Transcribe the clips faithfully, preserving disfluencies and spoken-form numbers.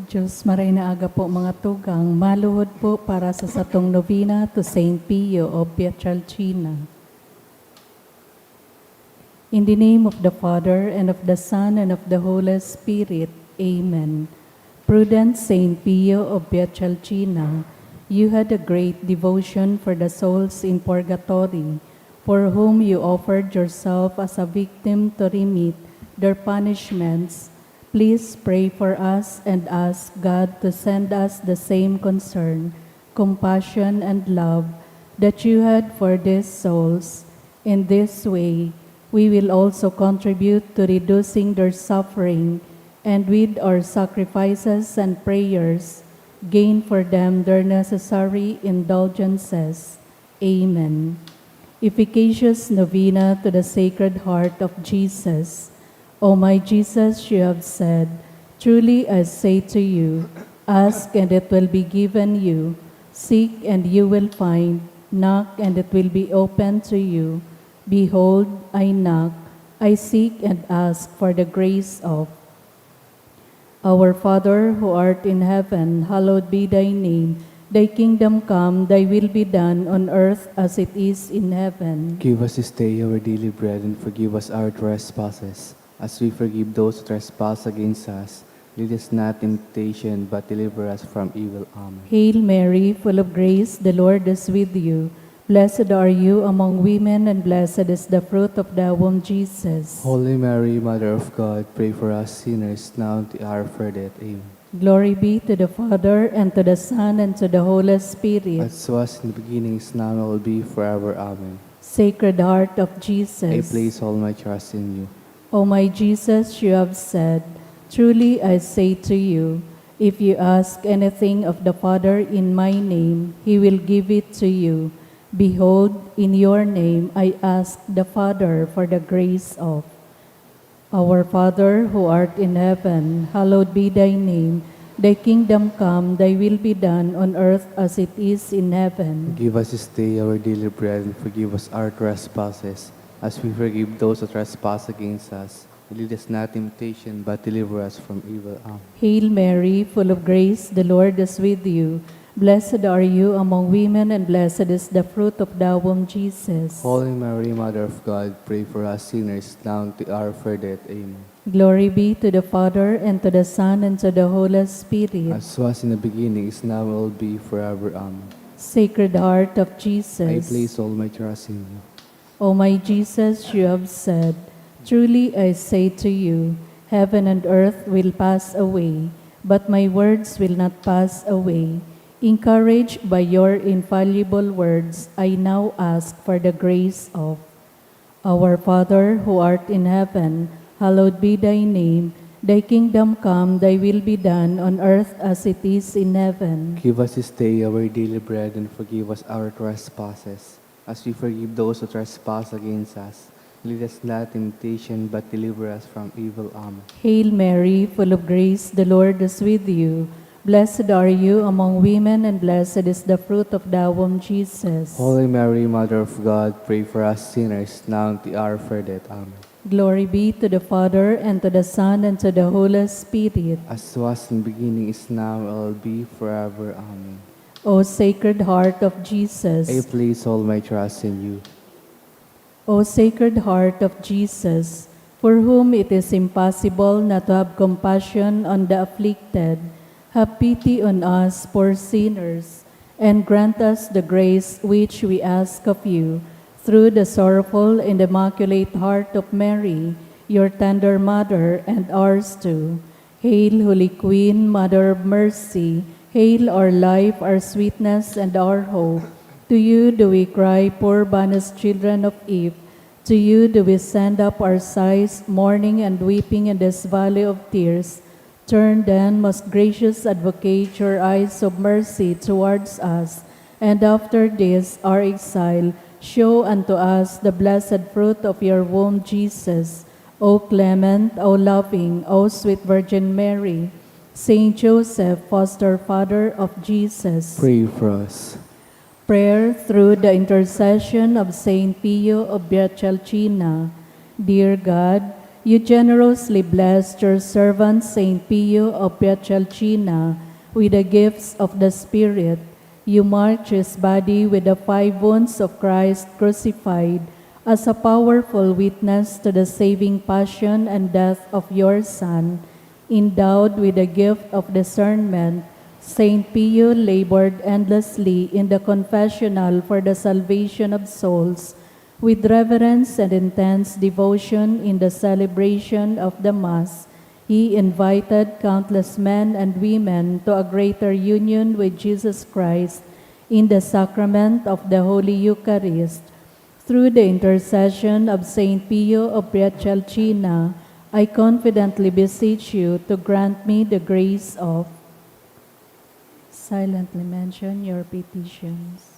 Diyos, maray na aga po, mga tugang. Maluhod po para sa satong novena to Saint Pio of Pietrelcina. In the name of the Father, and of the Son, and of the Holy Spirit. Amen. Prudent Saint Pio of Pietrelcina, you had a great devotion for the souls in purgatory, for whom you offered yourself as a victim to remit their punishments. Please pray for us and ask God to send us the same concern, compassion, and love that you had for these souls. In this way, we will also contribute to reducing their suffering, and with our sacrifices and prayers, gain for them their necessary indulgences. Amen. Efficacious Novena to the Sacred Heart of Jesus. O my Jesus, you have said, "Truly I say to you, ask and it will be given you, seek and you will find, knock and it will be opened to you. Behold, I knock, I seek and ask for the grace of." Our Father, who art in heaven, hallowed be thy name. Thy kingdom come, thy will be done on earth as it is in heaven. Give us this day our daily bread, and forgive us our trespasses, as we forgive those who trespass against us. Lead us not in temptation, but deliver us from evil. Amen. Hail Mary, full of grace, the Lord is with you. Blessed are you among women, and blessed is the fruit of thy womb, Jesus. Holy Mary, Mother of God, pray for us sinners, now and at the hour of our death. Amen. Glory be to the Father, and to the Son, and to the Holy Spirit. As was in the beginning, is now, and will be forever. Amen. Sacred Heart of Jesus. I place all my trust in you. O my Jesus, you have said, "Truly I say to you, if you ask anything of the Father in my name, he will give it to you. Behold, in your name I ask the Father for the grace of." Our Father, who art in heaven, hallowed be thy name. Thy kingdom come, thy will be done on earth as it is in heaven. Give us this day our daily bread, and forgive us our trespasses, as we forgive those who trespass against us. Lead us not in temptation, but deliver us from evil. Amen. Hail Mary, full of grace, the Lord is with you. Blessed are you among women, and blessed is the fruit of thy womb, Jesus. Holy Mary, Mother of God, pray for us sinners, now and at the hour of our death. Amen. Glory be to the Father, and to the Son, and to the Holy Spirit. As was in the beginning, is now, and will be forever. Amen. Sacred Heart of Jesus. I place all my trust in you. O my Jesus, you have said, "Truly I say to you, heaven and earth will pass away, but my words will not pass away." Encouraged by your infallible words, I now ask for the grace of. Our Father, who art in heaven, hallowed be thy name. Thy kingdom come, thy will be done on earth as it is in heaven. Give us this day our daily bread, and forgive us our trespasses, as we forgive those who trespass against us. Lead us not in temptation, but deliver us from evil. Amen. Hail Mary, full of grace, the Lord is with you. Blessed are you among women, and blessed is the fruit of thy womb, Jesus. Holy Mary, Mother of God, pray for us sinners, now and at the hour of our death. Amen. Glory be to the Father, and to the Son, and to the Holy Spirit. As was in the beginning, is now, and will be forever. Amen. O Sacred Heart of Jesus. I place all my trust in you. O Sacred Heart of Jesus, for whom it is impossible not to have compassion on the afflicted, have pity on us poor sinners, and grant us the grace which we ask of you, through the sorrowful and immaculate heart of Mary, your tender mother, and ours too. Hail, Holy Queen, Mother of Mercy, hail our life, our sweetness, and our hope. To you do we cry, poor banished children of Eve. To you do we send up our sighs, mourning and weeping in this valley of tears. Turn then, most gracious Advocate, your eyes of mercy towards us, and after this our exile, show unto us the blessed fruit of your womb, Jesus. O clement, O loving, O sweet Virgin Mary, Saint Joseph, foster father of Jesus. Pray for us. Prayer through the intercession of Saint Pio of Pietrelcina. Dear God, you generously blessed your servant Saint Pio of Pietrelcina with the gifts of the Spirit. You marked his body with the five wounds of Christ crucified as a powerful witness to the saving passion and death of your Son. Endowed with the gift of discernment, Saint Pio labored endlessly in the confessional for the salvation of souls. With reverence and intense devotion in the celebration of the Mass, he invited countless men and women to a greater union with Jesus Christ in the sacrament of the Holy Eucharist. Through the intercession of Saint Pio of Pietrelcina, I confidently beseech you to grant me the grace of— Silently mention your petitions.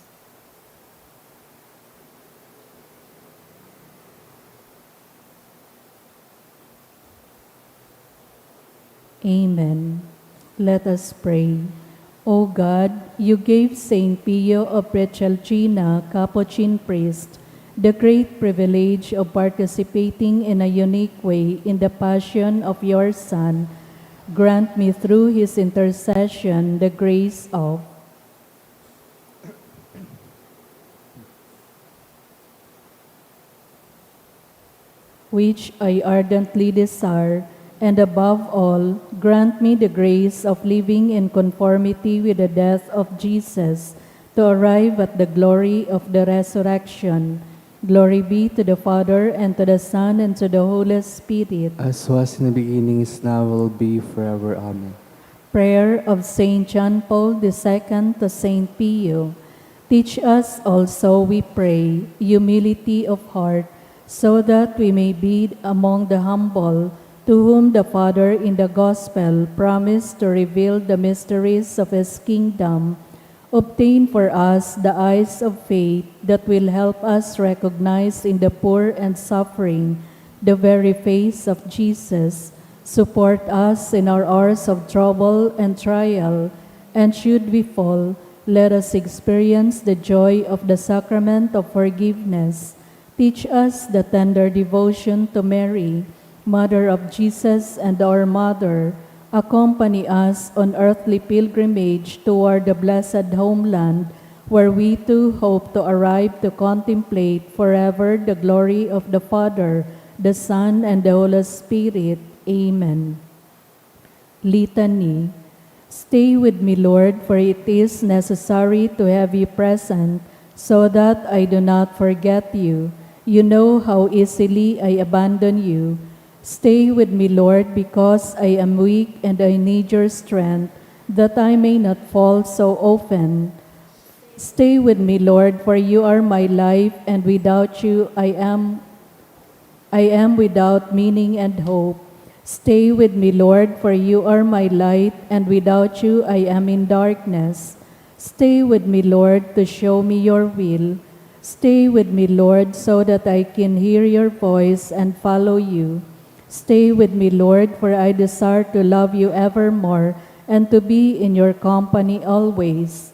Amen. Let us pray. O God, you gave Saint Pio of Pietrelcina, Capuchin priest, the great privilege of participating in a unique way in the passion of your Son. Grant me through his intercession the grace of— which I ardently desire, and above all, grant me the grace of living in conformity with the death of Jesus, to arrive at the glory of the resurrection. Glory be to the Father, and to the Son, and to the Holy Spirit. As was in the beginning, is now, will be, forever. Amen. Prayer of Saint John Paul the Second to Saint Pio. Teach us also, we pray, humility of heart, so that we may be among the humble, to whom the Father in the Gospel promised to reveal the mysteries of his kingdom. Obtain for us the eyes of faith that will help us recognize in the poor and suffering the very face of Jesus. Support us in our hours of trouble and trial, and should we fall, let us experience the joy of the sacrament of forgiveness. Teach us the tender devotion to Mary, Mother of Jesus and our Mother. Accompany us on earthly pilgrimage toward the blessed homeland, where we too hope to arrive to contemplate forever the glory of the Father, the Son, and the Holy Spirit. Amen. Litany. Stay with me, Lord, for it is necessary to have you present, so that I do not forget you. You know how easily I abandon you. Stay with me, Lord, because I am weak and I need your strength, that I may not fall so often. Stay with me, Lord, for you are my life, and without you I am I am without meaning and hope. Stay with me, Lord, for you are my light, and without you I am in darkness. Stay with me, Lord, to show me your will. Stay with me, Lord, so that I can hear your voice and follow you. Stay with me, Lord, for I desire to love you evermore and to be in your company always.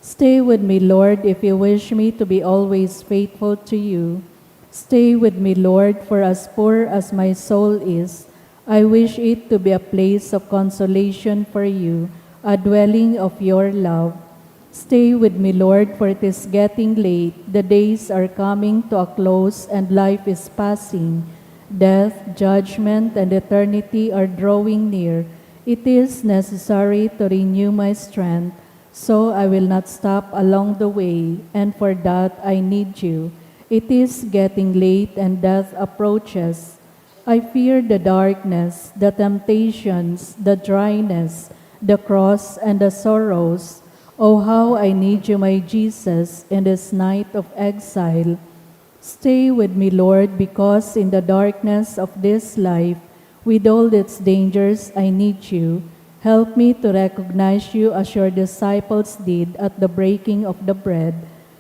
Stay with me, Lord, if you wish me to be always faithful to you. Stay with me, Lord, for as poor as my soul is, I wish it to be a place of consolation for you, a dwelling of your love. Stay with me, Lord, for it is getting late, the days are coming to a close, and life is passing. Death, judgment, and eternity are drawing near. It is necessary to renew my strength, so I will not stop along the way, and for that I need you. It is getting late and death approaches. I fear the darkness, the temptations, the dryness, the cross, and the sorrows. Oh, how I need you, my Jesus, in this night of exile. Stay with me, Lord, because in the darkness of this life, with all its dangers, I need you. Help me to recognize you as your disciples did at the breaking of the bread,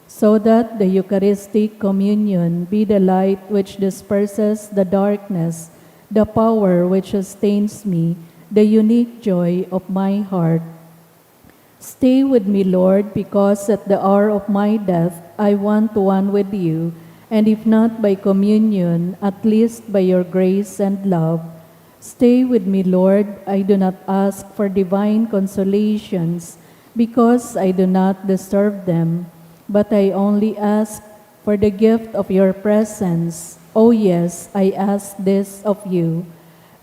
so that the Eucharistic communion be the light which disperses the darkness, the power which sustains me, the unique joy of my heart. Stay with me, Lord, because at the hour of my death I want one with you, And if not by communion, at least by your grace and love. Stay with me, Lord. I do not ask for divine consolations, because I do not deserve them, but I only ask for the gift of your presence. Oh yes, I ask this of you.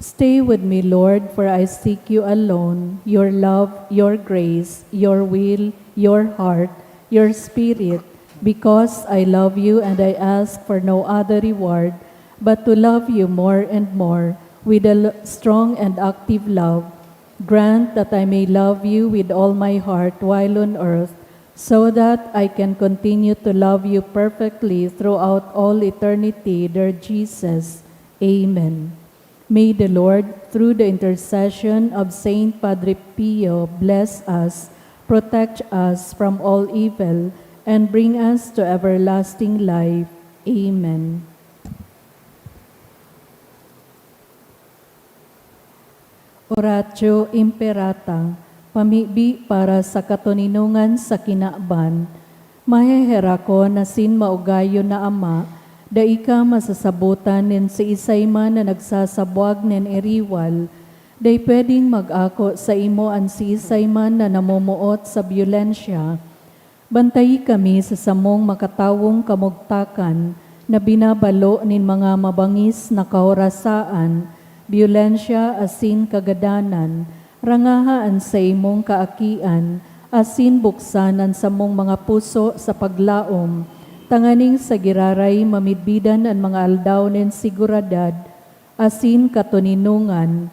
Stay with me, Lord, for I seek you alone, your love, your grace, your will, your heart, your spirit, because I love you and I ask for no other reward but to love you more and more with a l- strong and active love. Grant that I may love you with all my heart while on earth, so that I can continue to love you perfectly throughout all eternity, dear Jesus. Amen. May the Lord, through the intercession of Saint Padre Pio, bless us, protect us from all evil, and bring us to everlasting life. Amen. Oratio Imperata, pamibi para sa katoninongan sa kinaban. Maheherakon asin maugayon na Ama, dai ka masasabotan nin siisay man na nagsasabwag nin iriwal. Dai pwedeng mag-ako saimo an siisay man na namomoot sa byolensya. Bantayi kami sa samong makatawong kamugtakan na binabalo nin mga mabangis na kahorasaan, byolensya asin kagadanan. Rangaha an saimong kaakian, asin buksan an samong mga puso sa paglaom, tanganing sa giraray mamidbidan an mga aldaw nin seguridad asin katoninongan.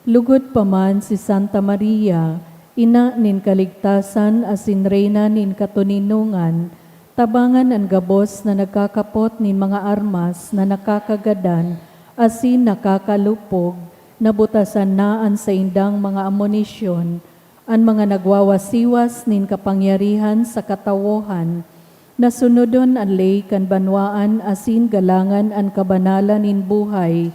Lugod pa man si Santa Maria, ina nin kaligtasan asin reyna nin katoninongan, tabangan an gabos na nagkakapot nin mga armas na nakakagadan asin nakakalupog, nabutasan na an saindang mga amonisyon, an mga nagwawasiwas nin kapangyarihan sa katawohan, na sunodon an ley kan banwaan asin galangan an kabanalan nin buhay,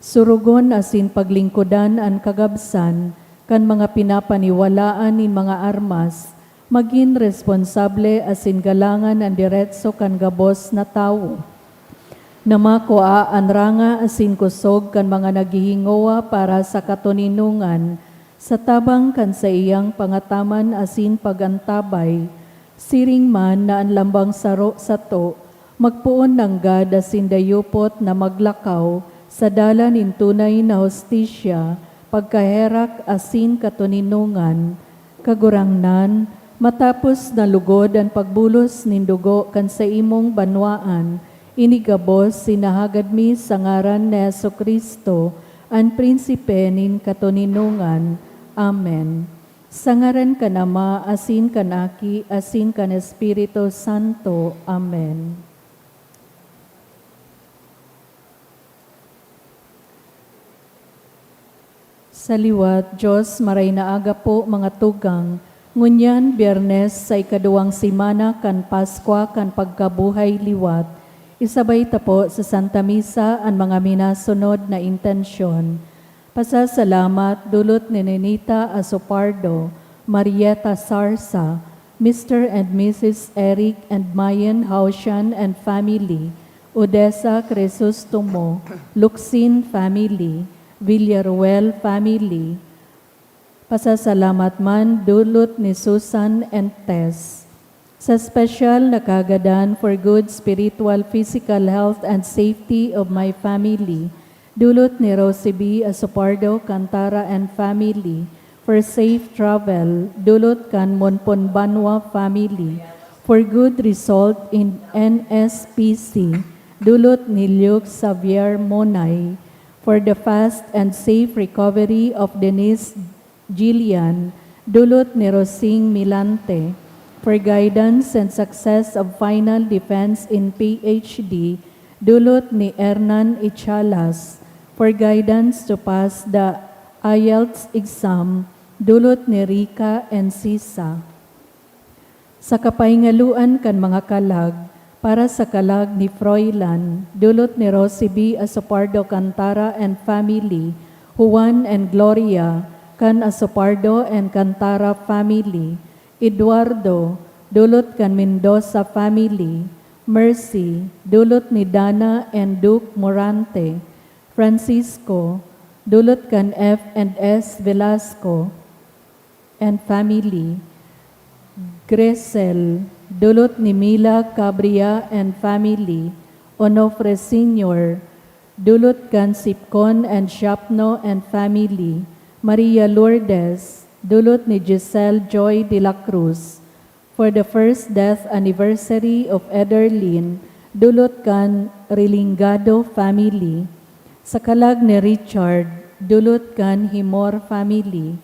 surugon asin paglingkodan an kagabsan kan mga pinapaniwalaan nin mga armas, magin responsable asin galangan an deretso kan gabos na tawo, na makua an ranga asin kosog kan mga naghihingowa para sa katoninongan, sa tabang kan saiyang pangataman asin pag-antabay, siring man na an lambang saro sato magpoon nanggad asin dayupot na maglakaw sa dalan nin tunay na hustisya, pagkaherak asin katoninongan. Kagurangnan, matapos na lugod an pagbulos nin dugo kan saimong banwaan, ini gabos sinahagad mi sa ngaran ni Jesu-Cristo, an Prinsipe nin katoninongan. Amen. Sa ngaran kan Ama, asin kan Aki, asin kan Espiritu Santo. Amen. Sa liwat, Diyos, maray na aga po, mga tugang. Ngunyan, Biyernes sa ikaduwang semana kan Paskwa kan pagkabuhay liwat. Isabay ta po sa Santa Misa an mga minasunod na intensyon. Pasasalamat dulot ni Nenita Asopardo, Marieta Sarsa, Mister and Missus Eric and Mayen Haushan and family, Odessa Crisostomo, Luxin family, Villaruel family. Pasasalamat man dulot ni Susan and Tess. Sa special na kagadan for good spiritual, physical health and safety of my family, dulot ni Rosie B Asopardo Cantara and family, for safe travel, dulot kan Monpon Banwa family, for good result in N S P C, dulot ni Luke Xavier Monay, for the fast and safe recovery of Denise Jillian, dulot ni Rosing Milante, for guidance and success of final defense in P H D, dulot ni Hernan Ichalas, for guidance to pass the I E L T S exam, dulot ni Rica and Sisa. Sa kapahingaluan kan mga kalag, para sa kalag ni Froilan, dulot ni Rosie B Asopardo Cantara and family, Juan and Gloria, kan Asopardo and Cantara family, Eduardo, dulot kan Mendoza family, Mercy, dulot ni Dana and Duke Morante. Francisco, dulot kan F and S Velasco and family. Gresel, dulot ni Mila Cabria and family. Onofre Senior, dulot kan Sipcon and Shapno and family. Maria Lourdes, dulot ni Giselle Joy de la Cruz. For the first death anniversary of Ederlin, dulot kan Rilingado family. Sa kalag ni Richard, dulot kan Himor family.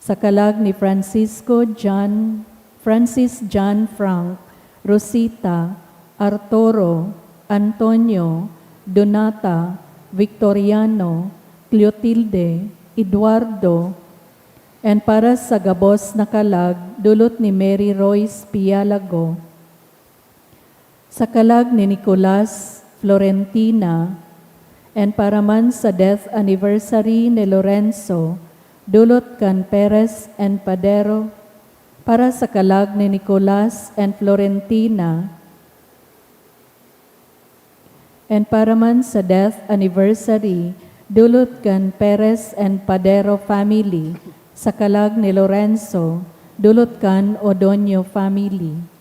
Sa kalag ni Francisco John, Francis John Frank, Rosita, Arturo, Antonio, Donata, Victoriano, Clotilde, Eduardo, and para sa gabos na kalag, dulot ni Mary Royce Pialago. Sa kalag ni Nicolas, Florentina, and para man sa death anniversary ni Lorenzo, dulot kan Perez and Padero, para sa kalag ni Nicolas and Florentina, and para man sa death anniversary, dulot kan Perez and Padero family, sa kalag ni Lorenzo, dulot kan Odonio family.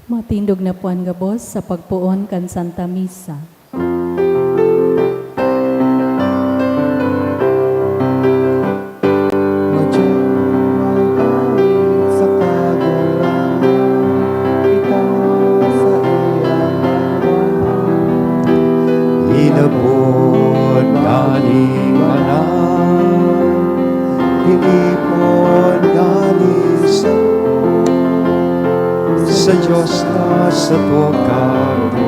Matindog na po an gabos sa pagpoon kan Santa Misa. Inapod nganing manang, inipon nganing sa, sa Diyos na sa pagkagos.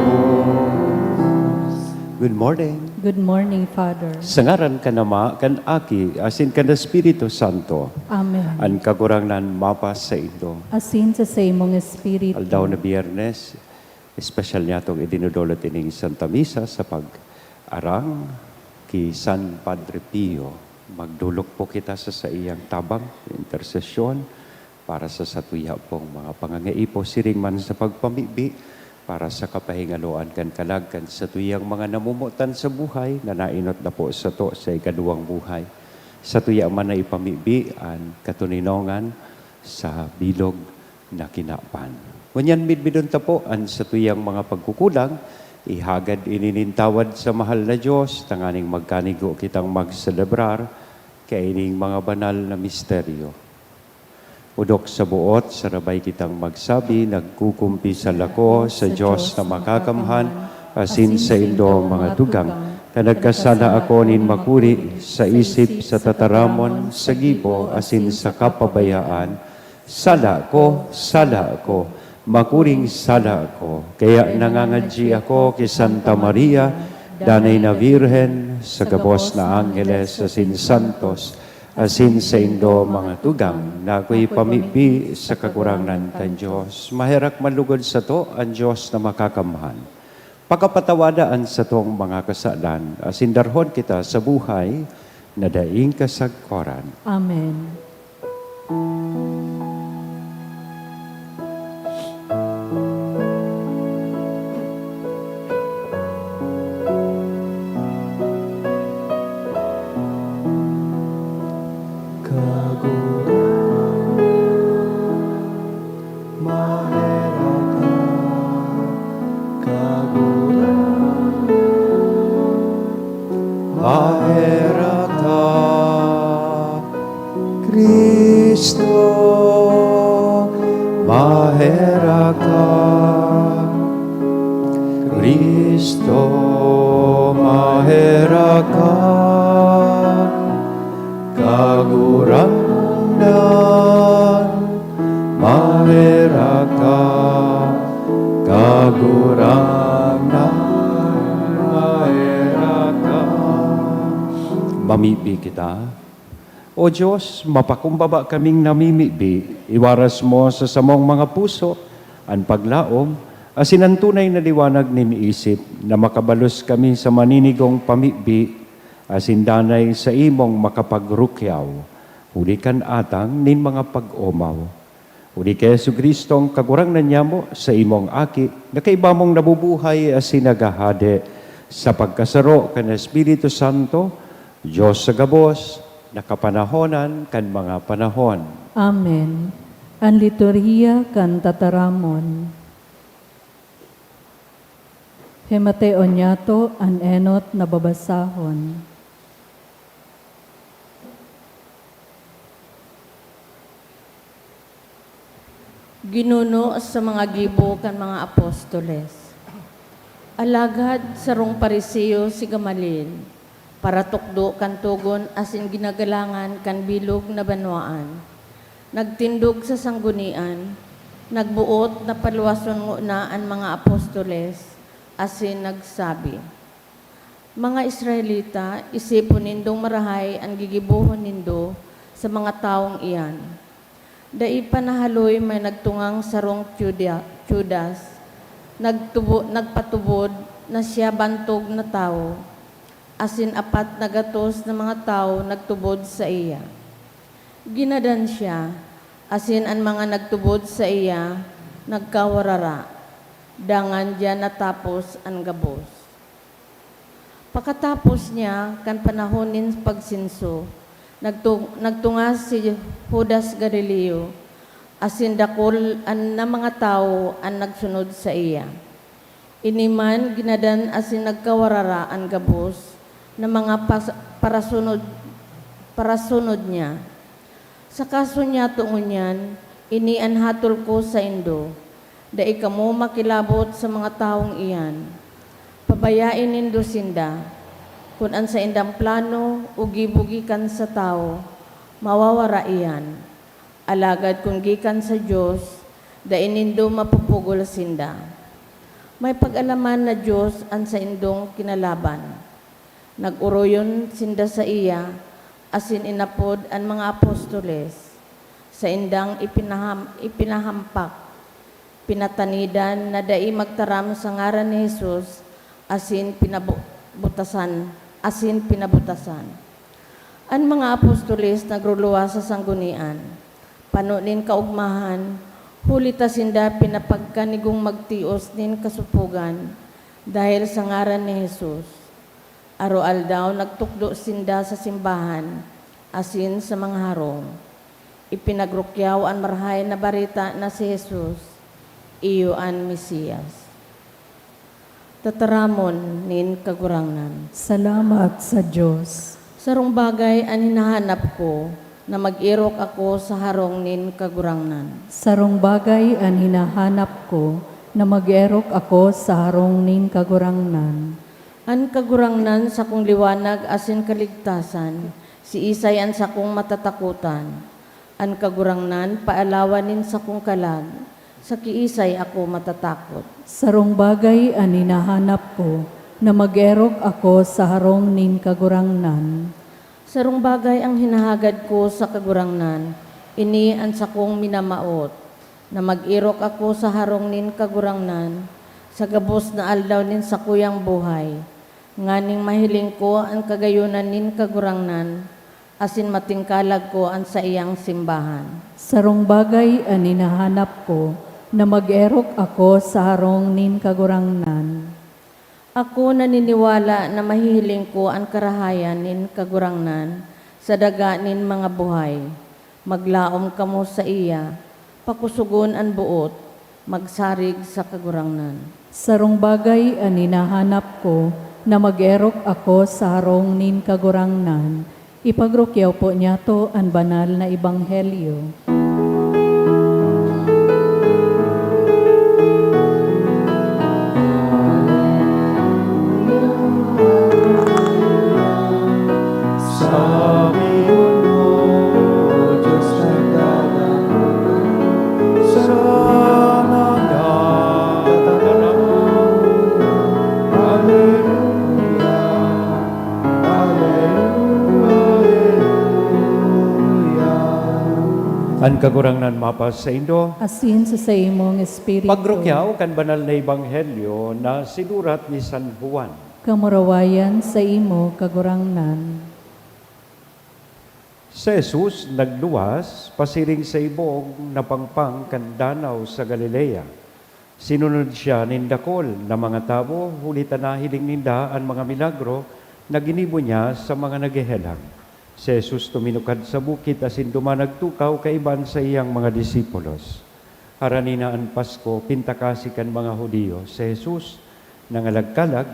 Good morning. Good morning, Father. Sa ngaran kan Ama, kan Aki, asin kan Espiritu Santo. Amen. An Kagurangnan mapasaindo. Asin sa saimong espiritu. Aldaw na Biyernes, espesyal niyatong idinudulot ining Santa Misa sa pag-arang ki San Padre Pio. Magdolok po kita sa saiyang tabang, intersesyon, para sa satuya pong mga pangangaipo, siring man sa pagpamibi para sa kapahingaloan kan kalag kan satuyang mga namomotan sa buhay na nainot na po sato sa ikaduwang buhay. Satuya man na ipamibi an katoninongan sa bilog na kinaban. Ngunyan midbidon ta po an satuyang mga pagkukulang, ihagad ini nin tawad sa mahal na Diyos, tanganing magkanigo kitang magselebrar kaining mga banal na misteryo. Odok sa boot, sarabay kitang magsabi, nagkukumpisal ako sa Diyos na makakamhan, asin saindo, mga tugang, ta nagkasala ako nin makuri, sa isip, sa tataramon, sa gibo, asin sa kapabayaan. Sala ko, sala ko, makuring sala ko. Kaya nangangadyi ako ki Santa Maria, Danay na Birhen, sa gabos na angheles asin santos, asin saindo, mga tugang, na ako'y pamibi sa Kagurangnan kan Diyos. Maherak manlugod sato an Diyos na makakamhan. Pakapatawada an satong mga kasalan, asin darhon kita sa buhay na daing kasagkoran. Amen. Kagurangnan, maherak ka, Cristo, maherak ka, Cristo, maherak ka, Kagurangnan, maherak ka, Kagurangnan, maherak ka. Mamibi kita. O Diyos, mapakumbaba kaming namimibi, iwaras mo sa samong mga puso an paglaom asin an tunay na liwanag nin isip, na makabalos kami sa maninigong pamibi asin danay sa imong makapagrukyaw, huli kan atang nin mga pag-omaw. Huli ki Jesu-Cristong Kagurangnan nyamo, sa imong Aki, na kaiba mong nabubuhay asin naghahade sa pagkasaro kan Espiritu Santo, Diyos sa gabos, na kapanahonan kan mga panahon. Amen. An liturhiya kan tataramon. Himateon niyato an enot na babasahon. Ginuno sa mga gibo kan mga apostoles. Alagad sarong Fariseo si Gamaliel, paratukdo kan togon asin ginagalangan kan bilog na banwaan. Nagtindog sa sanggunian, nagboot na paluwason ngona an mga apostoles, asin nagsabi, "Mga Israelita, isipon nindong marahay an gigibohon nindo sa mga tawong iyan. Dai pa nahaloy may nagtungang sarong Judia-, Judas, nagtubo-, nagpatubod na siya bantog na tawo, asin apat na gatos na mga tawo nagtubod saiya. Ginadan siya, asin an mga nagtubod saiya nagkawarara, dangan diyan natapos an gabos." Pakatapos niya kan panahon nin pagsenso, nagtu-, nagtunga si Judas Galileo, asin dakul an na mga tawo an nagsunod saiya. Ini man ginadan asin nagkawarara an gabos na mga pas-, parasunod, parasunod niya. Sa kaso niya, too ngunyan, ini an hatol ko saindo, dai kamo makilabot sa mga tawong iyan. Pabayae nindo sinda. Kun an saindang plano o gibo gikan sa tawo, mawawara iyan. Alagad kun gikan sa Dios, dai nindo mapupugol sinda. May pag-alaman na Dios an saindong kinalaban. Nag-oroyon sinda saiya asin inapod an mga apostoles. Saindang ipinaham-, ipinahampak, pinatanidan na dai magtaram sa ngaran ni Jesus asin pinabu-, butasan, asin pinabutasan. An mga apostoles nagruluwas sa sanggunian. Pano nin kaogmahan, huli ta sinda pinapagkanigong magtios nin kasopogan dahel sa ngaran ni Jesus. Aroaldaw nagtukdo sinda sa simbahan asin sa mga harong. Ipinagrukyaw an Marahay na Bareta na si Jesus iyo an Mesias. Tataramon nin Kagurangnan. Salamat sa Dios. Sarong bagay an hinahanap ko, na mag-erok ako sa harong nin Kagurangnan. Sarong bagay an hinahanap ko, na mag-erok ako sa harong nin Kagurangnan. An Kagurangnan sakong liwanag asin kaligtasan, siisay an sakong matatakotan? An Kagurangnan paalawan nin sakong kalag, sa kiisay ako matatakot? Sarong bagay an hinahanap ko, na mag-erok ako sa harong nin Kagurangnan. Sarong bagay ang hinahagad ko sa Kagurangnan, ini an sakong minamawot, na mag-erok ako sa harong nin Kagurangnan sa gabos na aldaw nin sakuyang buhay, nganing mahiling ko an kagayonan nin Kagurangnan asin matingkalag ko an saiyang simbahan. Sarong bagay an hinahanap ko, na mag-erok ako sa harong nin Kagurangnan. Ako naniniwala na mahihiling ko an karahayan nin Kagurangnan sa daga nin mga buhay. Maglaom kamo saiya, pakosogon an boot, magsarig sa Kagurangnan. Sarong bagay an hinahanap ko, na mag-erok ako sa harong nin Kagurangnan. Ipagrukyaw po niyato an banal na ebanghelyo. Sabi mo, O Diyos, nagdadakula sa mga tatamnan. Alleluia, alleluia, alleluia. An Kagurangnan mapasaindo. Asin sa saimong espiritu. Pagrukyaw kan banal na ebanghelyo na sinurat ni San Juan. Kamurawayan saimo, Kagurangnan. Si Jesus nagluwas pasiring sa ibong na pangpang kan danaw sa Galilea. Sinunod siya nin dakul na mga tawo, huli ta nahiling ninda an mga milagro na ginibo niya sa mga naghehelang. Si Jesus tuminukad sa bukid asin duman nagtukaw kaiba an saiyang mga disipulos. Harani na an Pasko, pintakasi kan mga Judio. Si Jesus nangalagkalag,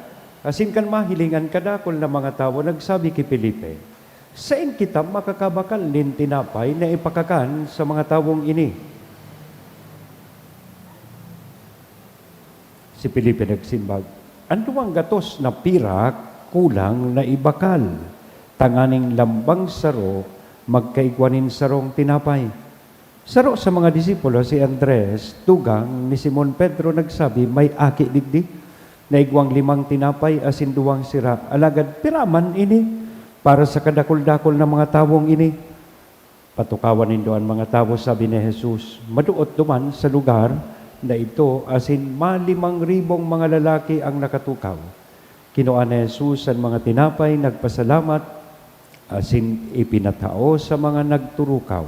asin kan mahiling an kadakul na mga tawo, nagsabi ki Felipe, "Saen kita makakabakal nin tinapay na ipakakan sa mga tawong ini?" Si Felipe nagsimbag, "An duwang gatos na pirak kulang na ibakal, tanganing lambang saro magkaigwa nin sarong tinapay." Saro sa mga disipulo, si Andres, tugang ni Simon Pedro, nagsabi, "May aki digdi na igwang limang tinapay asin duwang sira, alagad pira man ini para sa kadakul-dakul na mga tawong ini?" "Patukawan nindo an mga tawo," sabi ni Jesus. Maduot duman sa lugar na idto asin malimang ribong mga lalaki ang nakatukaw. Kinua ni Jesus an mga tinapay, nagpasalamat, asin ipinatao sa mga nagturukaw.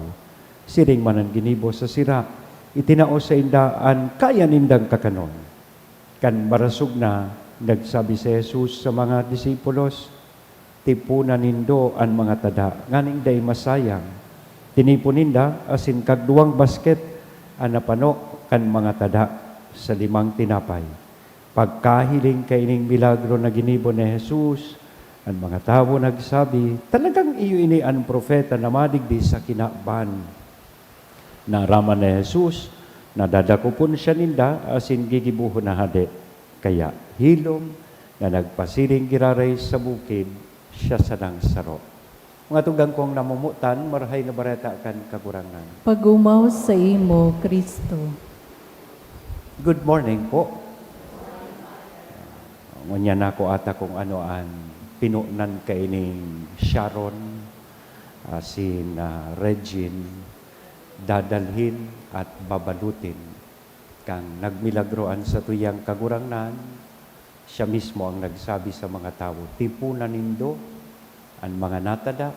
Siring man an ginibo sa sira, itinao sainda an kaya nindang kakanon. Kan marasog na, nagsabi si Jesus sa mga disipulos, "Tiponan nindo an mga tada, nganing dai masayang." Tinipon ninda asin kagduwang basket an napano kan mga tada sa limang tinapay. Pagkahiling kaining milagro na ginibo ni Jesus, an mga tawo nagsabi, "Talagang iyo ini an propeta na madigdi sa kinaban." Naaraman ni Jesus na dadakopon siya ninda asin gigibohon na hade. Kaya hilom na nagpasiring giraray sa bukid, siya sanang saro. Mga tugang kong namomotan, Marahay na Bareta kan Kagurangnan. Pag-omaw saimo, Cristo. Good morning po. Ngunyan ako ata kung ano an pinonan kaining Sharon, asin, ah, Regine, dadalhin at babalutin. Kan nagmilagro an satuyang Kagurangnan, siya mismo ang nagsabi sa mga tawo, "Tipunan nindo an mga natada,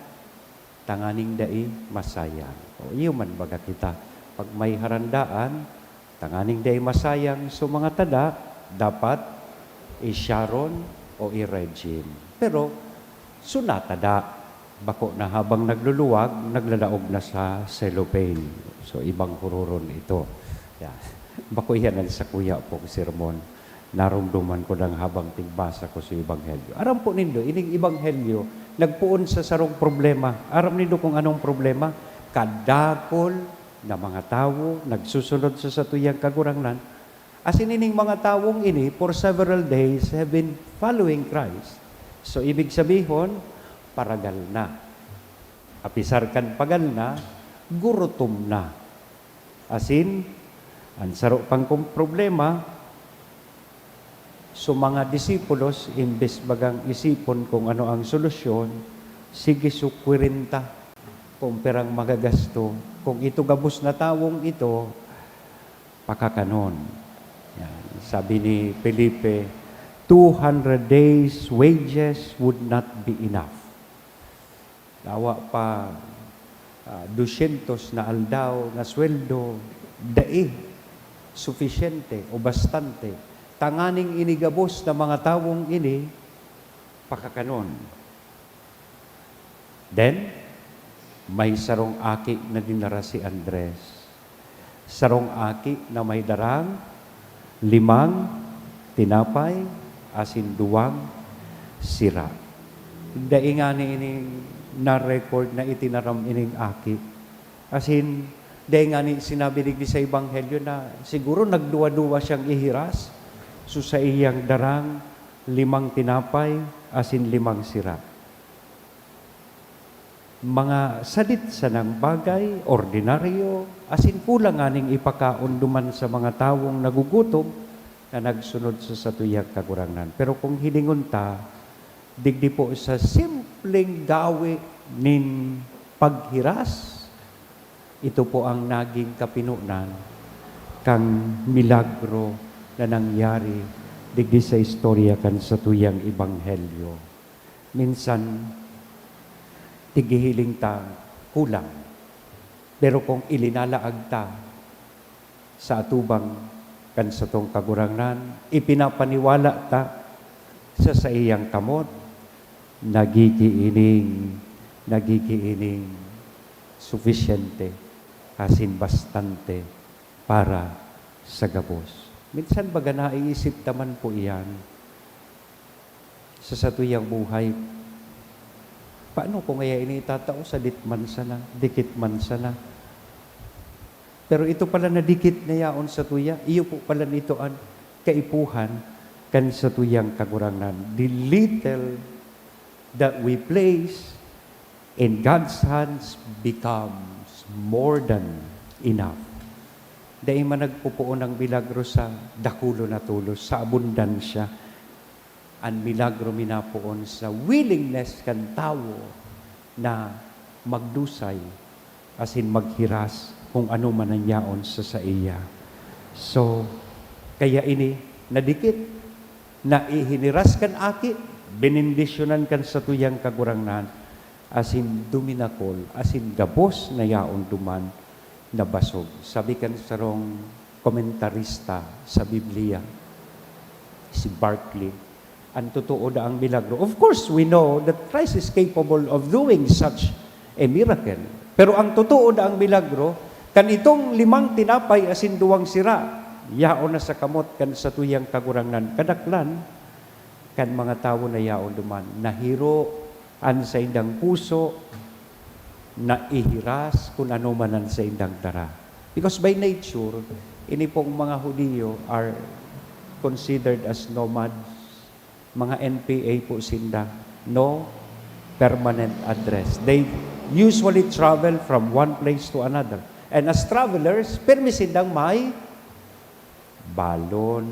tanganing dai masayang." O, iyo man baga kita, pag may harandaan, tanganing dai masayang, so, mga tada, dapat i-Sharon o i-Regine. Pero, so, natada, bako na habang nagluluwag, naglalaog na sa cellophane. So, ibang huroron ito. Yan. Bako iyan ang sakuya pong sermon. Naromdoman ko lang habang tigbasa ko sa Ebanghelyo. Aram po nindo, ining Ebanghelyo, nagpoon sa sarong problema. Aram nindo kung anong problema? Kadakol na mga tawo nagsusunod sa satuyang Kagurangnan. Asin ining mga tawong ini, for several days, have been following Christ. So, ibig sabihon, paragal na. Apisar kan pagal na, gurutom na. Asin, an saro pang kong problema, so, mga disipulos, imbes bagang isipon kung ano ang solusyon, sige, so, kwarenta kung pirang magagasto. Kung ito gabos na tawong ito, pakakanon. Yan. Sabi ni Felipe, "Two hundred days' wages would not be enough." Dawa pa, ah, dosyentos na aldaw na sweldo, dai sufisyente o bastante tanganing ini gabos na mga tawong ini pakakanon. Then, may sarong aki na dinara si Andres. Sarong aki na may darang limang tinapay asin duwang sira. Dai ngani ini na-record na itinaram ining aki. Asin, dai ngani sinabi digdi sa Ebanghelyo na siguro nagduwa-duwa siyang ihiras. So, saiyang darang limang tinapay asin limang sira. Mga sadit sanang bagay, ordinaryo, asin kulang nganing ipakaon duman sa mga tawong nagugutom na nagsunod sa satuyang Kagurangnan. Pero kung hilingon ta, digdi po sa simpleng gawe nin paghiras, ito po ang naging kapinonan kan milagro na nangyari digdi sa istorya kan satuyang ebanghelyo. Minsan, tighihiling ta kulang. Pero kung ilinalaag ta sa atubang kan satong Kagurangnan, ipinapaniwala ta sa saiyang kamot, nagigiining, nagigiining sufisyente asin bastante para sa gabos. Minsan baga naiisip ta man po iyan sa satuyang buhay. Paano ko ngaya ini itatao? Sadit man sana, dikit man sana. Pero ito pala na dikit na yaon satuya, iyo po pala nito an kaipuhan kan satuyang Kagurangnan. The little that we place in God's hands becomes more than enough. Dai man nagpopoon ang milagro sa dakulo na tolos, sa abundansya. An milagro minapoon sa willingness kan tawo na magdusay asin maghiras kung ano man an yaon sa saiya. So, kaya ini nadikit, naihiniras kan aki, benendisyonan kan satuyang Kagurangnan, asin duminakol, asin gabos na yaon duman na basog. Sabi kan sarong komentarista sa Biblia, si Barclay, "An totoo daang milagro." Of course, we know that Christ is capable of doing such a miracle. Pero ang totoo daang milagro, Kan itong limang tinapay asin duwang sira, yaon na sa kamot kan satuyang Kagurangnan. Kadaklan kan mga tawo na yaon duman, nahiro an saindang puso, naihiras kun ano man an saindang dara. Because by nature, ini pong mga Judio are considered as nomads. Mga N P A po sinda, no permanent address. They usually travel from one place to another. And as travelers, pirmi sindang may balon,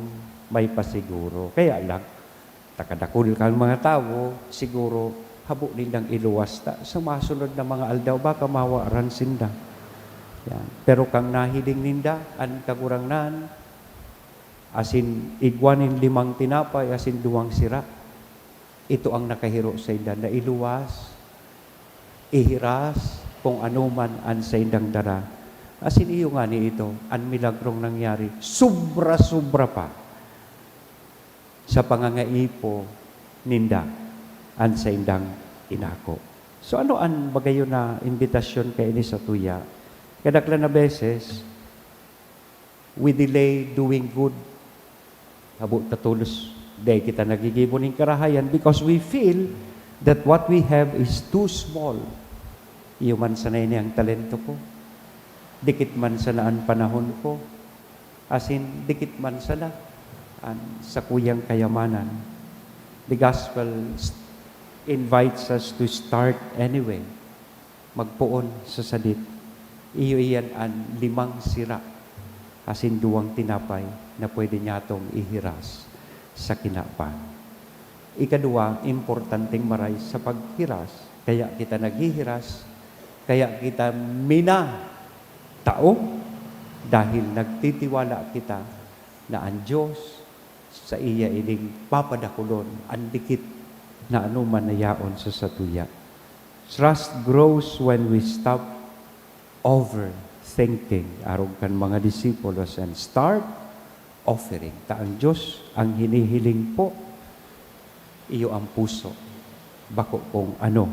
may pasiguro. Kaya lang, takadakul kan mga tawo, siguro, habo nindang iluwas ta sa masunod na mga aldaw, baka mawaran sinda. Yan. Pero kang nahiling ninda, an Kagurangnan, asin igwa nin limang tinapay asin duwang sira. Ito ang nakahiro sainda na iluwas, ihiras, kung ano man an saindang dara. Asin iyo ngani ito, an milagrong nangyari, sobra-sobra pa sa pangangaipo ninda an saindang inako. So, ano an magayon na imbitasyon kaini satuya? Kadaklan na beses, we delay doing good. Habo ta tolos, dai kita nagigibo nin karahayan because we feel that what we have is too small. Iyo man sana ini ang talento ko. Dikit man sana an panahon ko. Asin, dikit man sana an sakuyang kayamanan. The gospel s-, invites us to start anyway. Magpoon sa sadit. Iyo iyan an limang sira asin duwang tinapay na pwede nyatong ihiras sa kinaban. Ikaduwa, importanteng maray sa paghiras. Kaya kita naghihiras, kaya kita minatao, dahil nagtitiwala kita na an Diyos saiya ining papadakulon an dikit na anoman na yaon sa satuya. Trust grows when we stop overthinking, arog kan mga disipulos, and start offering. Ta an Diyos ang hinihiling po, iyo ang puso, bako kung ano,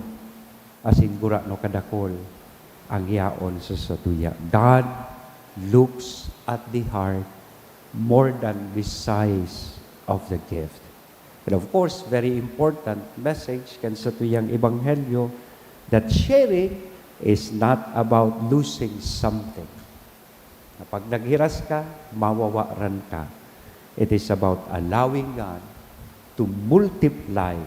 asin gurano kadakul ang yaon sa satuya. God looks at the heart more than the size of the gift. And of course, very important message kan satuyang ebanghelyo, that sharing is not about losing something. Na pag naghiras ka, mawawaran ka. It is about allowing God to multiply,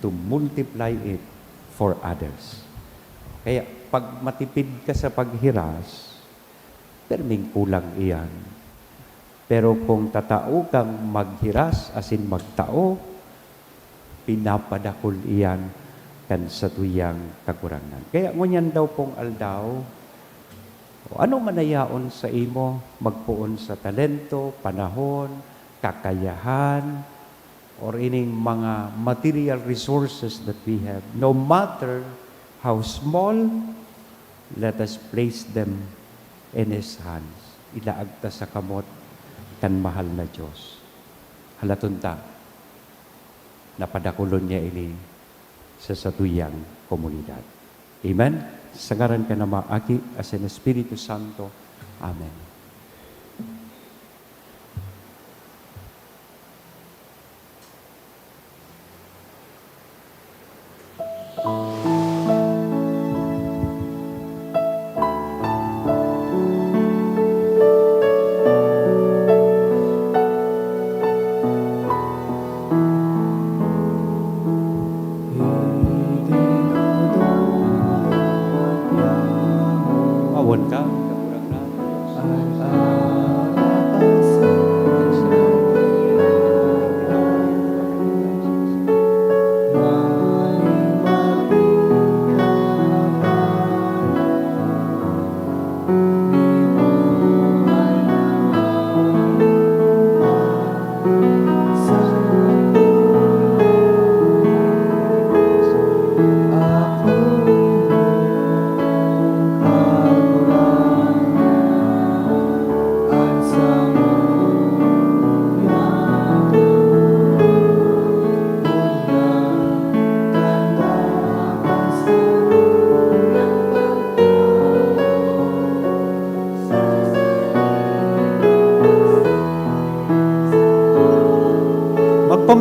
to multiply it for others. Kaya pag matipid ka sa paghiras, perming kulang iyan. Pero kung tatao kang maghiras asin magtao, pinapadakul iyan kan satuyang Kagurangnan. Kaya ngunyan daw pong aldaw, o ano man na yaon sa imo, magpoon sa talento, panahon, kakayahan, or ining mga material resources that we have, no matter how small, let us place them in His hands. Ilaag ta sa kamot kan mahal na Diyos. Halaton ta, napadakulon niya ini sa satuyang komunidad. Amen? Sa ngaran kan Ama, Aki, asin Espiritu Santo. Amen. Awan ka, Kagurangnan.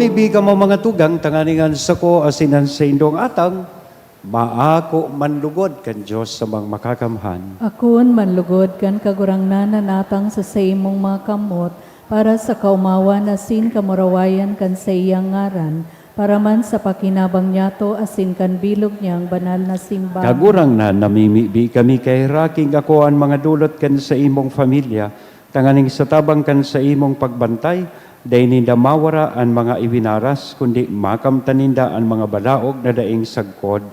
Ibi kamo mga tugang, tanganing an sako asin an saindong atang maako man lugod kan Dios sa mga makakamhan. Akoon man lugod kan Kagurangnan na natang sa saimong mga kamot, para sa kaomawan asin kamurawayan kan saiyang ngaran, para man sa pakinabang niyato asin kan bilog niyang banal na simbahan. Kagurangnan, namimibi kami kaheraki nin ako an mga dulot kan saimong pamilya, tanganing sa tabang kan saimong pagbantay, dai ninda mawara an mga iwinaras, kundi makamtan ninda an mga balaog na daing sagkod,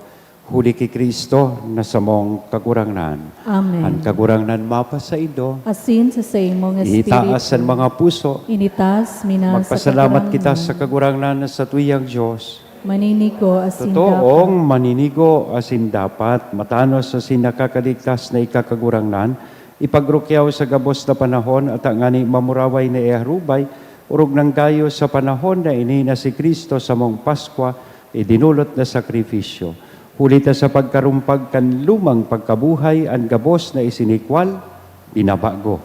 huli ki Cristo na samong Kagurangnan. Amen. An Kagurangnan mapasaindo. Asin sa saimong espiritu. Itaas an mga puso. Initaas mi na sa Kagurangnan. Magpasalamat kita sa Kagurangnan na satuyang Dios. Maninigo asin dapat. Totoong maninigo asin dapat, matanos asin nakakaligtas na ika, Kagurangnan, ipagrukyaw sa gabos na panahon, at ngani mamuraway na iharubay, orog nang gayo sa panahon na ini na si Cristo samong Paskwa, idinolot na sakrifisyo. Huli ta sa pagkarumpag kan lumang pagkabuhay, an gabos na isinikwal, binabago.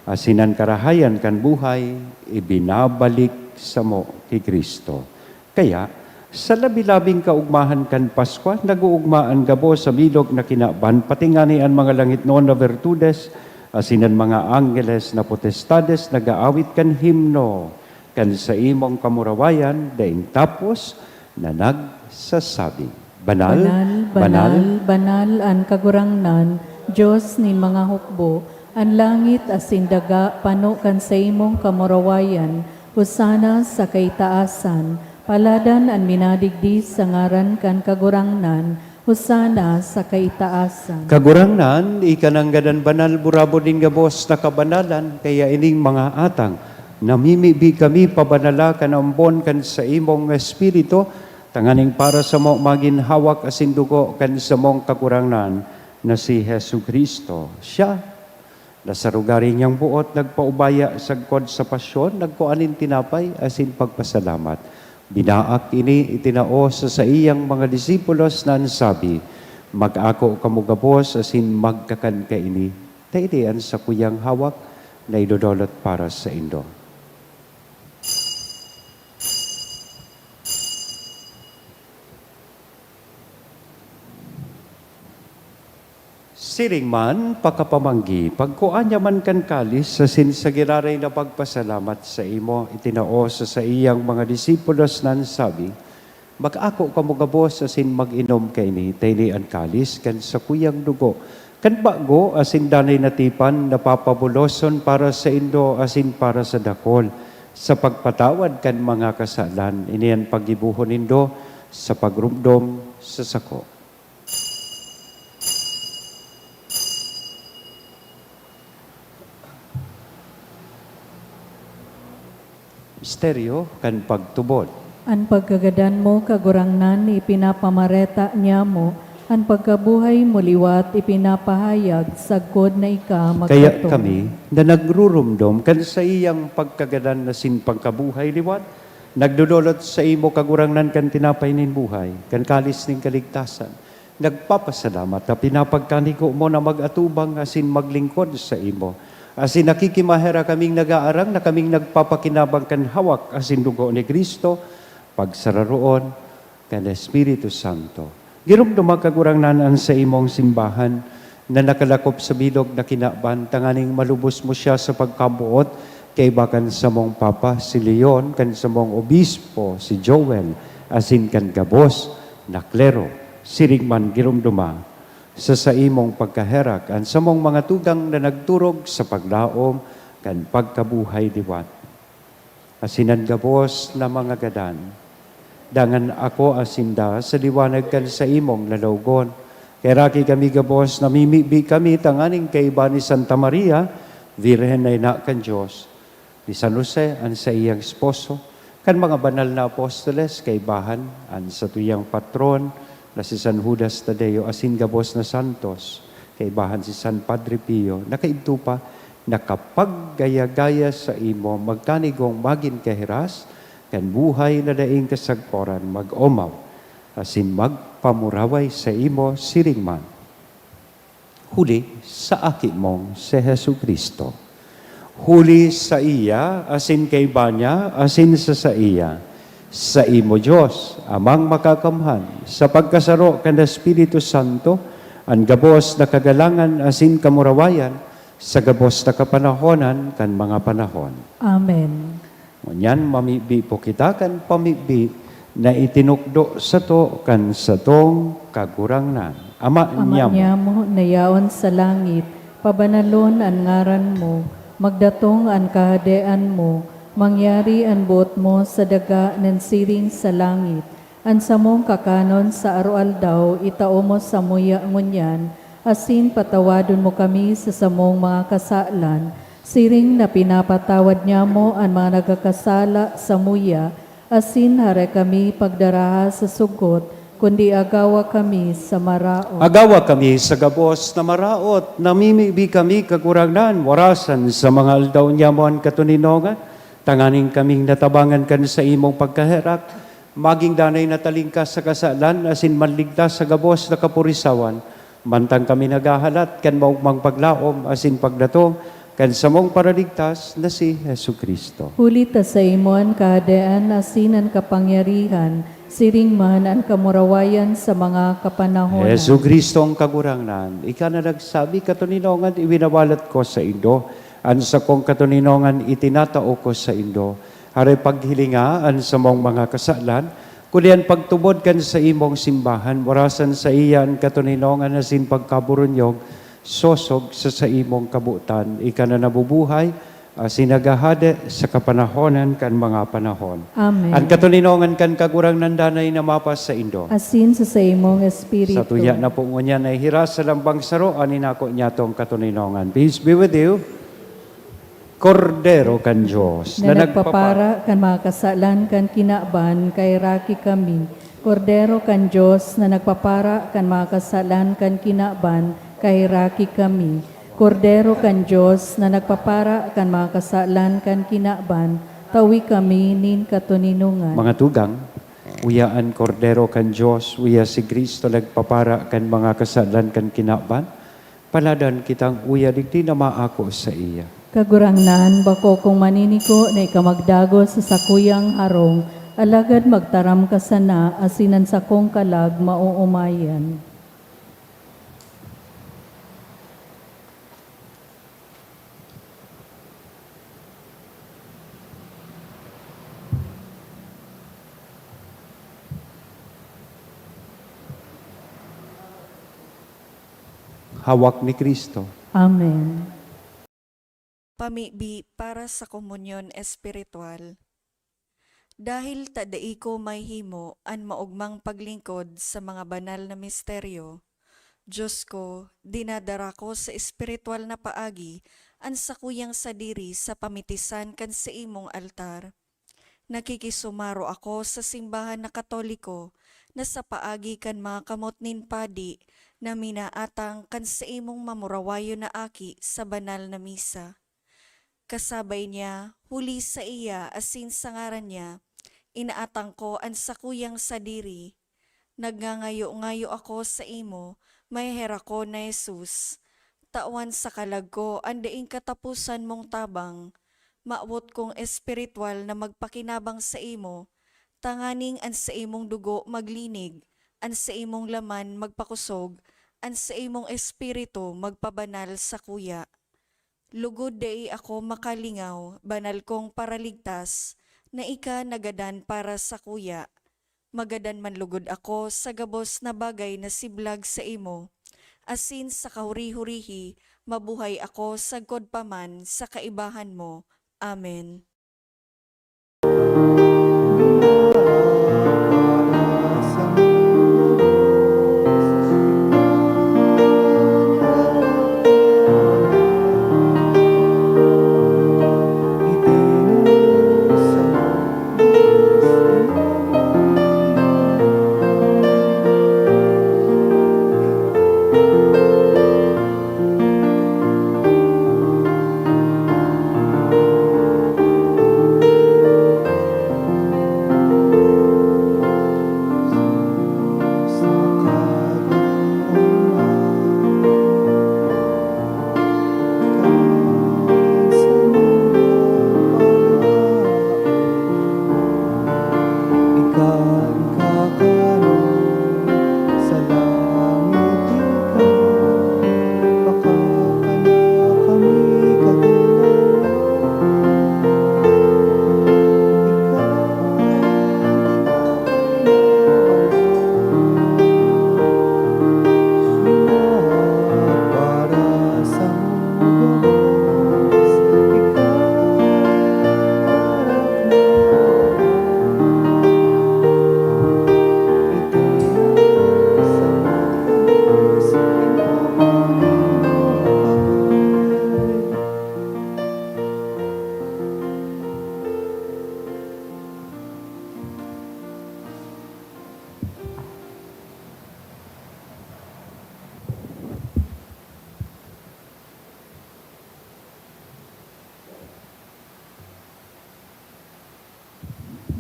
Asin an karahayan kan buhay, ibinabalik samo ki Cristo. Kaya, sa labi-labing kaogmahan kan Paskwa, nag-oogma an gabos sa bilog na kinaban, pati ngani an mga langitnon na bertudes, asin an mga angheles na potestades nag-aawit kan himno kan saimong kamurawayan, daing tapos na nagsasabi, "Banal, banal, banal, banal an Kagurangnan, Dios nin mga hukbo, an langit asin daga pano kan saimong kamurawayan, Hosana sa kaitaasan, paladan an minadigdi sa ngaran kan Kagurangnan, Hosana sa kaitaasan." Kagurangnan, ika nanggad an banal, burabod nin gabos na kabanalan, kaya ining mga atang, namimibi kami pabanala kan ambon kan saimong Espiritu, tanganing para samo magin hawak asin dugo kan samong Kagurangnan na si Jesu-Cristo. Siya, na sa rugari niyang boot nagpaubaya sagkod sa pasyon, nagkua nin tinapay asin pagpasalamat. Binaak ini, itinao sa saiyang mga disipulos na an sabi, "Mag-ako kamo gabos asin magkakan kaini. Ta ini an sakuyang hawak na idodolot para saindo." Siring man, pakapamanggi, pagkua niya man kan kalis, asin sa giraray na pagpasalamat saimo, itinao sa saiyang mga disipulos na an sabi, "Mag-ako kamo gabos asin mag-inom kaini, ta ini an kalis kan sakuyang dugo, kan bago asin danay na tipan, na papabuloson para saindo asin para sa dakul, sa pagpatawad kan mga kasalan. Ini an paggibohon nindo sa pagromdom sa sako." Misteryo kan pagtubod. An pagkagadan mo, Kagurangnan, ipinapamareta niamo, an pagkabuhay mo liwat ipinapahayag sagkod na ika magkatong. Kaya kami, na nagruromdom kan saiyang pagkagadan asin pagkabuhay liwat, nagdodolot saimo, Kagurangnan, kan tinapay nin buhay, kan kalis nin kaligtasan, nagpapasalamat ta pinapagkanigo mo na mag-atubang asin maglingkod saimo. Asin nakikimaherak kaming nag-aarang na kaming nagpapakinabang kan hawak asin dugo ni Cristo, pagsararoon kan Espiritu Santo. Giromdoma, Kagurangnan, an saimong simbahan na nakalakop sa bilog na kinaban, tanganing malubos mo siya sa pagkaboot, kaiba kan samong Papa, si Leon, kan samong Obispo, si Joel, asin kan gabos na klero. Siring man, giromdoma sa saimong pagkaherak an samong mga tugang na nagturog sa paglaom kan pagkabuhay liwat, asin an gabos na mga gadan. Dangan akoa sinda sa liwanag kan saimong lalawogon. Kaheraki kami gabos, namimibi kami tanganing kaiba ni Santa Maria, Birhen na ina kan Dios, ni San Jose, an saiyang esposo, kan mga banal na apostoles, kaibahan an satuyang patron na si San Judas Tadeo, asin gabos na santos, kaibahan si San Padre Pio, na kaidto pa, nakapaggaya-gaya saimo, magkanigong magin kahiras kan buhay na daing kasagkoran, mag-omaw asin magpamuraway saimo siring man, huli sa Aki mong si Jesu-Cristo. Huli saiya, asin kaiba niya, asin sa saiya, Saimo, Dios, Amang Makakamhan, sa pagkasaro kan Espiritu Santo, an gabos na kagalangan asin kamurawayan, sa gabos na kapanahonan kan mga panahon. Amen. Ngunyan, mamibi po kita kan pamibi na itinukdo sato kan satong Kagurangnan. Ama Ama niamo. niamo na yaon sa langit, pabanalon an ngaran mo, magdatong an kahadean mo, mangyari an boot mo sa daga nan siring sa langit. An samong kakanon sa aroaldaw itao mo samuya ngunyan, asin patawadon mo kami sa samong mga kasalan, siring na pinapatawad nyamo an mga nagkakasala samuya, asin hare kami pagdaraha sa sugot, kundi agawa kami sa maraot. Agawa kami sa gabos na maraot, namimibi kami, Kagurangnan, warasan sa mga aldaw nyamo an katoninongan, tanganing kaming natabangan kan saimong pagkaherak, maging danay na talingkas sa kasalan asin manligtas sa gabos na kapurisawan, mantang kami naghahalat kan maogmang paglaom asin pagdatong kan samong Paraligtas na si Jesu-Cristo. Huli ta saimo an kahadean asin an kapangyarihan, siring man an kamurawayan sa mga kapanahonan. Jesu-Cristo ang Kagurangnan, ika na nagsabi, "Katoninongan iwinawalat ko saindo, an sakong katoninongan itinatao ko saindo." Hare, paghilinga an samong mga kasalan, kundi an pagtubod kan saimong simbahan, warasan saiya an katoninongan asin pagkaburunyog, sosog sa saimong kabotan. Ika na nabubuhay, asin naghahade sa kapanahonan kan mga panahon. Amen. An katoninongan kan Kagurangnan danay na mapasaindo. Asin sa saimong espiritu. Satuya na po ngunyan ay hira sa lambang saro an inako niyatong katoninongan. Peace be with you. Kordero kan Dios na na nagpapara nagpapara kan mga kasalan kan kinaban, kaheraki kami. Kordero kan Dios na nagpapara kan mga kasalan kan kinaban, kaheraki kami. Kordero kan Dios na nagpapara kan mga kasalan kan kinaban, tawi kami nin katoninongan. Mga tugang, uya an Kordero kan Dios, uya si Cristo nagpapara kan mga kasalan kan kinaban. Paladan kitang uya digdi na maako saiya. Kagurangnan, bako kong maniniko na ika magdagos sa sakuyang harong, alagad magtaram ka sana asin an sakong kalag maoomayan. Hawak ni Cristo. Amen. Pamibi para sa komunyon espiritual. Dahil ta dai ko mahimo an maogmang paglingkod sa mga banal na misteryo, Dios ko, dinadara ko sa espiritual na paagi an sakuyang sadiri sa pamitisan kan saimong altar. Nakikisumaro ako sa simbahan na Katoliko na sa paagi kan mga kamot nin padi na minaatang kan saimong mamurawayon na aki sa banal na misa. Kasabay niya, huli saiya asin sa ngaran niya, inaatang ko an sakuyang sadiri. Nagngangayo-ngayo ako saimo, maheherakon na Jesus. Tawan sa kalag ko an daing kataposan mong tabang. Mawot kong espiritual na magpakinabang saimo, tanganing an saimong dugo maglinig, an saimong laman magpakosog, an saimong espiritu magpabanal sakuya. Lugod dai ako makalingaw, banal kong Paraligtas, na ika nagadan para sakuya. Magadan man lugod ako sa gabos na bagay na siblag saimo, asin sa kahuri-hurihi mabuhay ako sagkod pa man sa kaibahan mo. Amen.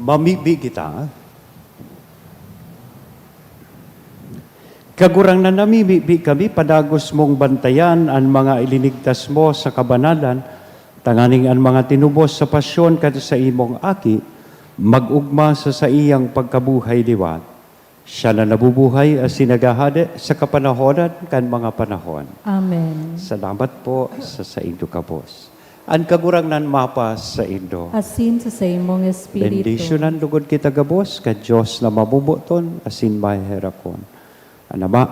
Mamibi kita. Kagurangnan, namimibi kami, padagos mong bantayan an mga ilinigtas mo sa kabanalan, tanganing an mga tinubos sa pasyon kan saimong Aki mag-ogma sa saiyang pagkabuhay liwat. Siya na nabubuhay asin naghahade sa kapanahonan kan mga panahon. Amen. Salamat po sa saindo gabos. An Kagurangnan mapasaindo. Asin sa saimong espiritu. Bendisyonan lugod kita gabos kan Dios na mamomoton asin maheherakon, an Ama,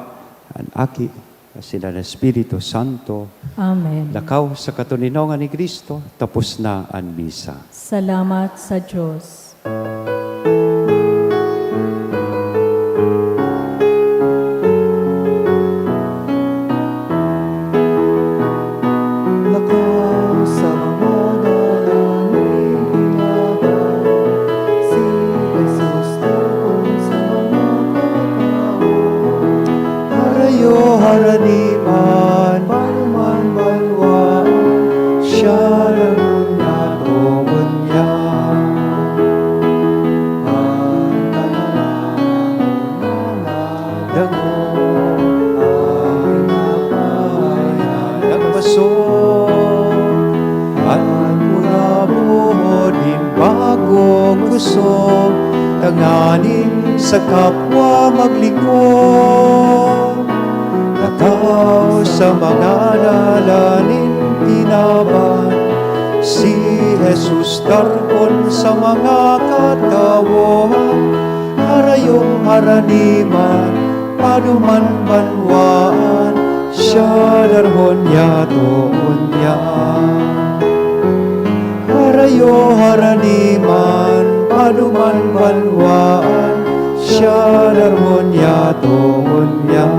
an Aki, asin an Espiritu Santo. Amen. Lakaw sa katoninongan ni Cristo, tapos na an misa. Salamat sa Dios. Lakaw sa mga dalan ni Aban, si Jesus dakul sa mga katao. Harayo, harani man, paduman, banwaan, siya na ngunyan togon niya. An tanan na dangog, an pinapahayag na baso, an pinabuhod nin bagong gusto, tanganing sa kapwa maglingkod. Lakaw sa mga dalan nin kinaban, si Jesus dakul sa mga katawohan, harayong harani man, paduman banwaan, siya darhon niya togon niya. Harayo, harani man, paduman banwaan, siya darhon niya togon niya.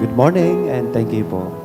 Good morning and thank you po.